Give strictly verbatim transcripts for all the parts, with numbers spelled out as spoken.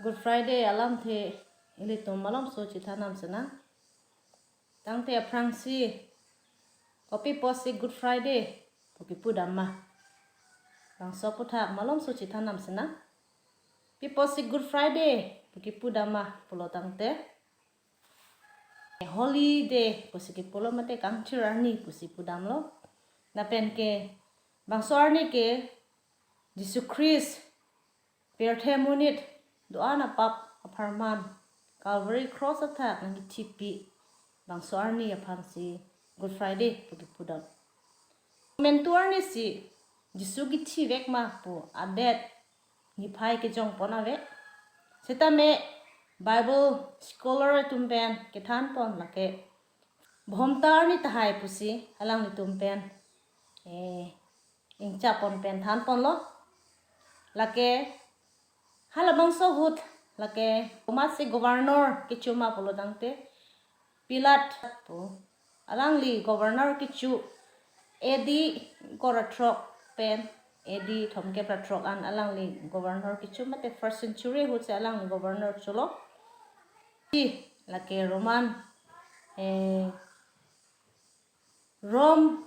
Good Friday alamthe ilitum malomso chethan damsinang. Tangte aphrangsi kopi apotsi Good Friday pu kipudam ma? Bangso aputhak malomso chethan damsinang. Pi apotsi Good Friday pu kipudam ma pulo tangte, holiday pusi kipulo mate kangthir arni pusi pudamlo. Lapen ke bangso arni ke Jisu Khristo pirthe monit do-an apap apharman Calvary cross athak nangkithipi bangso arni aphansi Good Friday pu kipudam. Komantu arnisi Jisu kithivek ma pu adet niphai kejongpon ave. Setame Bible scholar atum pen kethanpon lake Bhomta arni tahai pusi alanglitum pen, eh, ingchapon pen thanponlo. Lake halabangso ahut lake komatsi governor kecho ma pulo tangte Pilat pu. Alangli governor kecho A D ingkoi ra throk pen, A D thomkep ra throk an alangli governor kecho mate first century ahutsi alangli governor cholo. Lake Roman, eh, Rome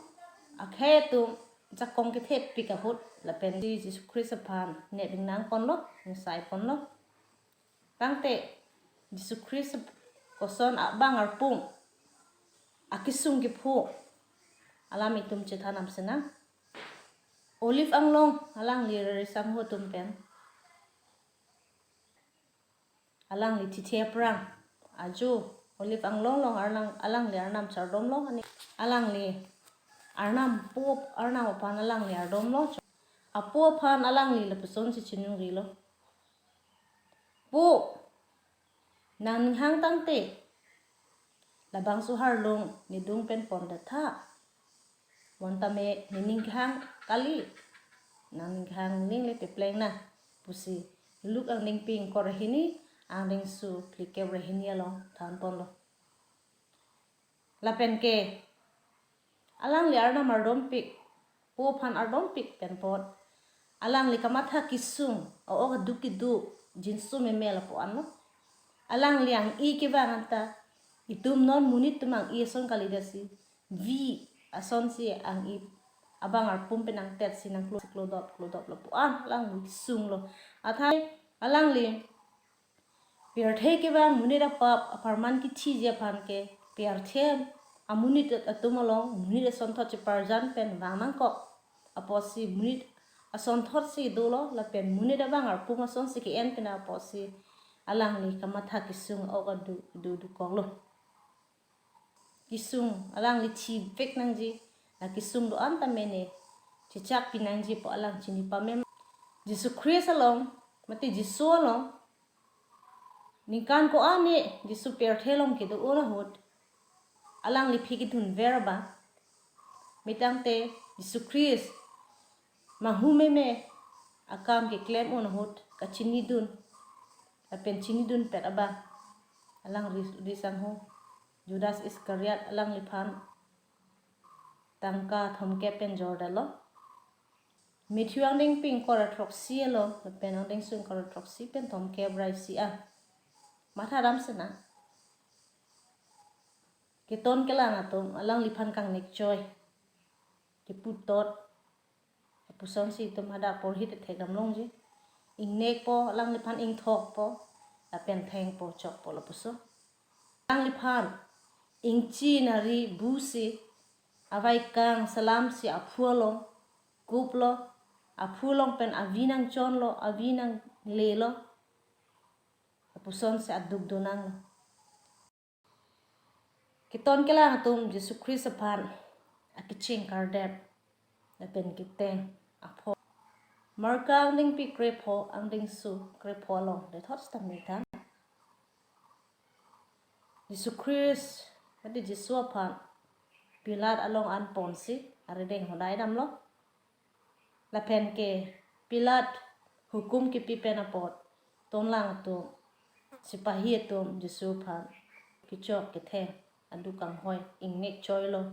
akhei atum jakong kethepik ahut lapen Jisu Khristo aphan nep ingnangponlo, ingsaiponlo. Tangte Jisu Khristo koson abang arpum akesung kepho alam itum chethan damsinang. Olive anglong alangli rere sangho atum pen alangli thithe aphrang ajo Olive anglong along arnam, alangli arnam chardomlo, ani alangli arnam po, arnam aphan alangli ardomlo. Apo aphan alangli lapusonsi chiningrilo. Po, nang ninghang tangte labangso arlong nedung pen pondetha. Bonta me nening kehang kali. Nang ninghang ning le pepleng nang pusi Luke angdengpi ingkoi ra hini, angdengso phlikep ra hini along thanponlo. Lapen ke alangli arnam ardompik, po aphan ardompik pen apot alangli kamatha kesung, o-ok aduk kedo, jinso meme lapu anlo. Alangli ang-i kevang anta, itum non monit atum ang-i ason kalidetsi, vi asonsi ang-i abang arpum pen angtetsi nangklo, klodop, klodop lapu an alangli kesunglo. Athai alangli pirthe kevang monit apap apharman kithiji aphan ke pirthe amonit atum along monit asonthot cheparjan pen vang nangkok apotsi monit asonthotsi dolo, lapen monit abang arpum asonsi ke-en pen apotsi alangli kamatha kesung o-ok aduk, aduk, aduk koklo. Kesung alangli thivek nangji, la kesung do-an ta mene chechakpi nangji pu alang chini pamem. Jisu Khristo along mate Jisu along ningkan ko-an ne Jisu pirthe along kedo-an ahut alangli aphi kedunver abang, me tangte Jisu Khristo manghu meme akam keklem-un ahut kachinidun, lapen chinidunpet abang alang ri, ri sangho Judas Iskariot alangliphan tangka thomkep pen jordetlo. Matthew angdengpi ingkoi ra throksi along lapen angdengso ingkoi ra throksi pen thomkep ra isi an. Matha damsinang. Keton kelang atum alangliphan kangnek choi, keputot, lapusonsi itum hadak porhi thekdam longji. Ingnekpo, alangliphan ingthokpo, lapen thengpo, chokpo lapuson. Alangliphan ingchi nari busi, avaikang salamsi aphu along kuplo, aphu along pen avi nangchonlo, avi nanglelo, lapusonsi aduk donanglo. Keton kelang atum Jisu Khristo aphan akecheng kardep lapen keteng apho. Marka angdengpi krepho, angdengso krepho along dethot stam nithan. Jisu Khristo, mate Jisu aphan Pilat along an ponsi arideng hodai damlo. Lapen ke Pilat hukum kipi pen apot tonlang atum, sipahi atum Jisu aphan kechok ketheng aduk kanghoi, ingnek choilo,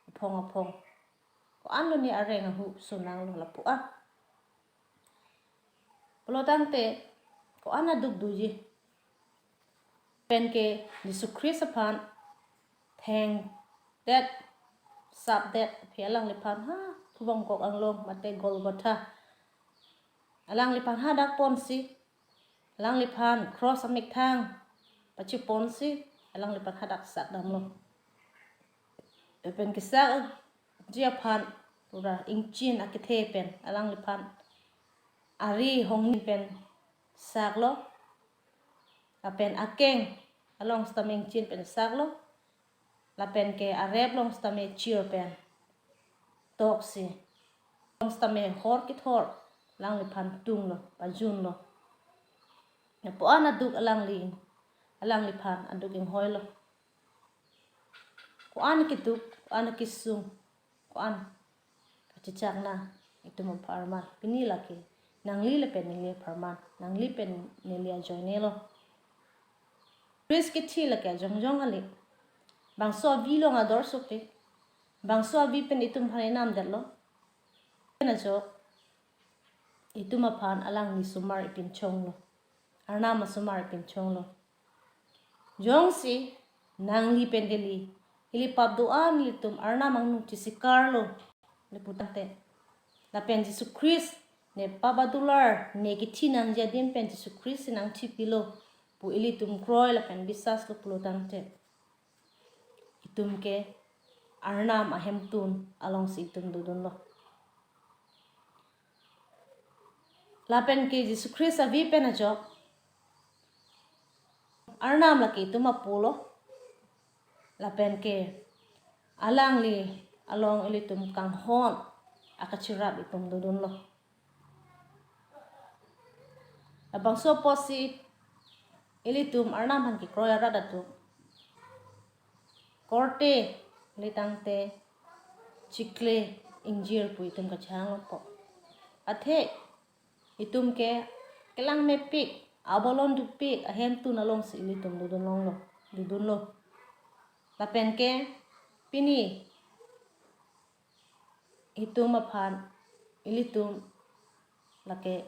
aphong aphong. Ko-an lo ne areng ahu sonanglo lapu an. Pulo tangte Ko-an aduk doji. Pen ke Jisu Christ aphan thengdet, sapdet aphi alangliphan ha Thubongkok Anglong mate Golgotha, alangliphan hadak ponsi, alangliphan cross amethang pachiponsi, alangliphan hadak sakdamlo. Lapen kesakji aphan pura ingchin akethe pen alangliphan ari hongni pen saklo. Lapen akeng along sitame ingchin pen saklo. Lapen ke arep along sitame chir pen toksi, along sitame hor kethor alangliphan tunglo, pajunlo. Lapu-an aduk alangli, alangliphan aduk inghoilo. Ko-an keduk, ko-an kesung, ko-an kachechakna itum apharman. Pini lake nangli lapen neli apharman, nangli pen neli ajoinelo. Christ kithi lake ajongjong kali. Bangso avi along ador sokte, bangso avi pen itum aphan inamdetlo. Pen ajok itum aphan alangli asomar ipinchonglo, Arnam asomar ipinchonglo. Jongsi nangli pen neli, ili pap do-an ilitum Arnam angno chesikarlo, le putangte, lapen Jisu Christ ne pap adular, ne kithi nangji adim pen Jisu Christ nangthipilo pu ilitum kroi lapen biswaslo pulotangte, itum ke Arnam ahemtun alongsi itum dodunlo. Lapen ke Jisu Christ avi pen ajok Arnam lake itum apolo. Lapen ke alangli along ilitum kanghon akachirap itum dodunlo. Labangso apotsi ilitum Arnam aphan kekroi arat atum korte letangte chikle ingjir pu itum kachehanglo po. Athe itum ke kelang mepik, abolon dupik ahemtun alongsi ilitum dodun longlo, dodunlo. Lapen ke pini itum aphan ilitum lake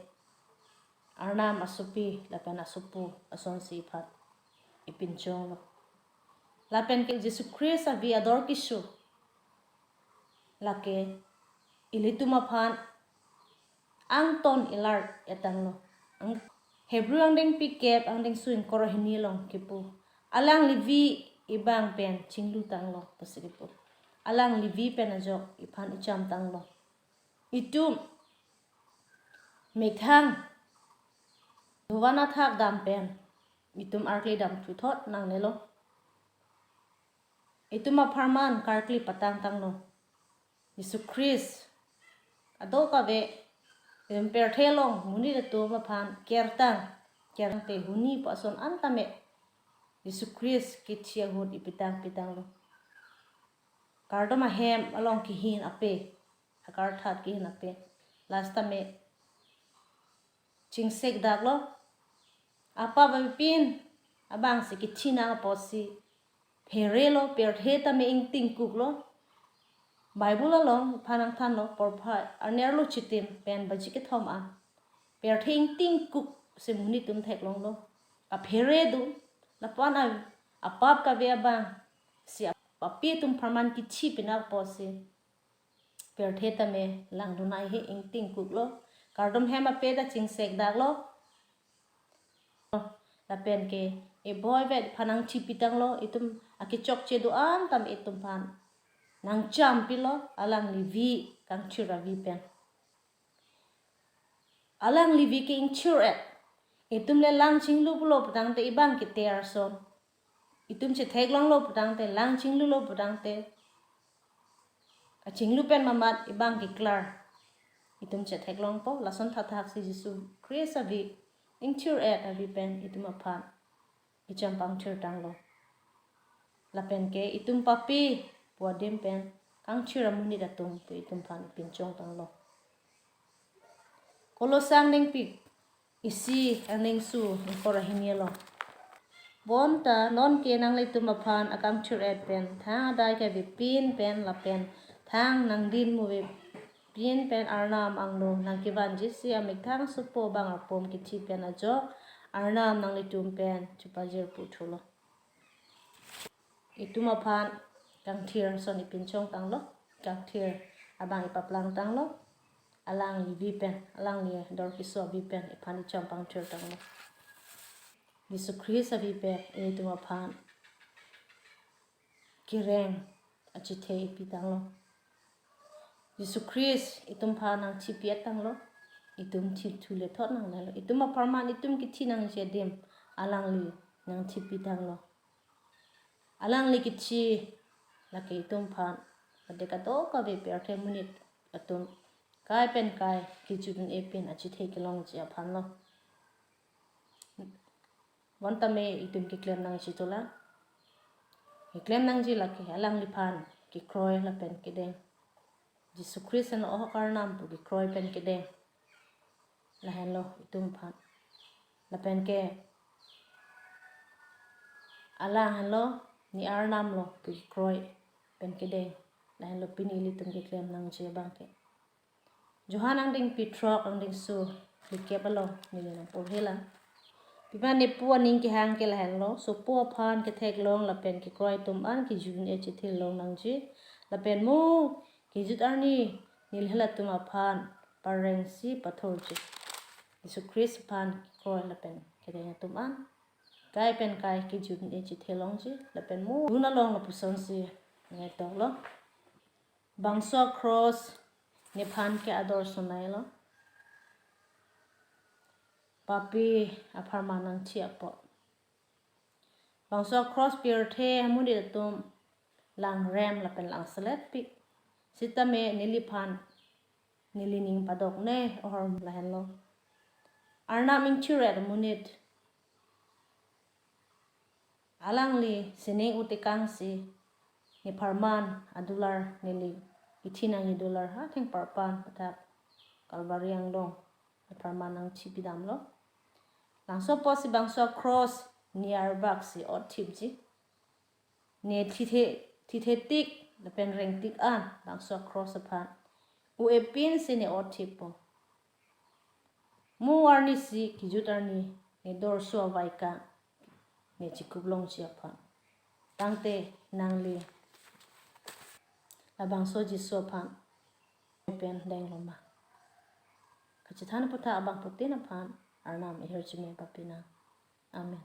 Arnam asopi lapen asopo asonsi iphan ipinchonglo. Lapen ke Jisu Christ avi ador kisu lake ilitum aphan angton ilar etanglo. Ang-, Hebrew angdengpi kep angdengso ingkoi ra hini along kipu, alangli vi ibang pen chinglutanglo pusi kipu. Alangli vi pen ajok iphan ichamtanglo. Itum methang dovan athak dam pen itum arkli damthuthot nangnelo. Itum apharman karkli patangtanglo. Jisu Christ kadokave, em, pirthe along monit atum aphan kertang, kertangte huni pu ason an tame Jisu Christ kithi ahut ipitang pitanglo. Kardom ahem along kihin ape, akarthat kihin ape, last tame chingsekdaklo. Apap avepin abangsi kithi nang apotsi pherelo, pirthe tame ingtingkuklo. Bible along iphan nangthanlo, porpha anerlo chitim pen baji kethom an, pirthe ingtingkuk si monit atum theklonglo. Aphere do, lapu-an a-, apap kave abangsi ap-, papi atum apharman kithi pinak apotsi pirthe tame langdun nai he ingtingkuklo. Kardom hem ape ta chingsekdaklo. Lapen ke eboy vet aphan nangthi pitanglo, itum akechokche do-an tame itum aphan nangchampilo, alangli vi, kangthir avi pen. Alangli vi ke ingthir-et. Itum le lang chinglu pulo putangte ibang ke ter ason. Itum chetheklonglo putangte, lang chinglulo putangte, kachinglu pen mamat ibang keklar itum chetheklongpo. Lason thathaksi Jisu Christ avi, ingthir-et avi pen itum aphan ichampangthirtanglo. Lapen ke itum papi pu adim pen kangthir amonit atum pu itum aphan ipinchongtanglo. Kolosa angdengpi isi angdengso ingkoi ra hini along. Bonta nonke nanglitum aphan akangthir-et pen thang adai kavepin pen lapen thang nangdin muvepin pen Arnam angno nangkevanjisi amethang sopo bang apum kithi pen ajok Arnam nanglitum pen chepajirpo thulo. Itum aphan kangthir ason ipinchong tanglo, kangthir abang ipaplang tanglo, alangli avi pen, alangli dor keso avi pen iphan icham pangthir tanglo. Jisu Khristo avi pen itum aphan kereng achethe ipi tanglo. Jisu Khristo itum aphan nangchipi-et tanglo. Itum thithule thot nangnelo. Itum apharman itum kithi nangji adim alangli nangthipi tanglo. Alangli kithi lake itum aphan, lake kadokave pirthe amonit atum kai pen kai kejut un-e pen achethe kelongji aphanlo. Bonta me itum keklem nangji tola. Keklem nangji lake alangliphan kekroi lapen kedeng. Jisu Khristo an ohok Arnam pu kekroi pen kedeng. Lahenlo itum aphan. Lapen ke alang henlo, ne Arnam lo pu kekroi pen kedeng. Lahenlo pini ilitum keklem nangji abang ke. Johan angdengpi throk angdengso phlikep along neli nangporhilang. Pima nepu aning kehang ke lahenlo, sopo aphan ketheklong lapen kekroi atum an kejut un-e chethe long nangji. Lapen mo kejut arni neli halatum aphan parengsi pathorji. Jisu Khristo aphan kekroi lapen kedeng atum an kai pen kai kejut un-e chethe longji. Lapen mo dun along lapusonsi nangtoklo. Bangso a-cross nephan ke ador sonai lo. Papi apharman nangthi apot. Bangso a-cross pirthe amonit atum langrem lapen langselet pik. Sitame neliphan neli ning padokne ahormu lahenlo. Arnam ingchiret amonit alangli sining utikangsi nepharman adular neli kithi nangji adular ha thengparpan pathak Kalvari anglong nepharman nangchipi damlo. Langso apotsi bangso a-cross ne arbaksi otthipji. Ne thithe, thithe tik lapen reng tik an bangso a-cross aphan u-e pinsi ne otthipo. Mo arnisi kejut arni ne dorso avaika ne chikup longji aphan. Tangte nangli labangso Jisu aphan pen denglo ma? Kachethan aputhak abangphutin aphan Arnam ihirjume papi nang. Amen.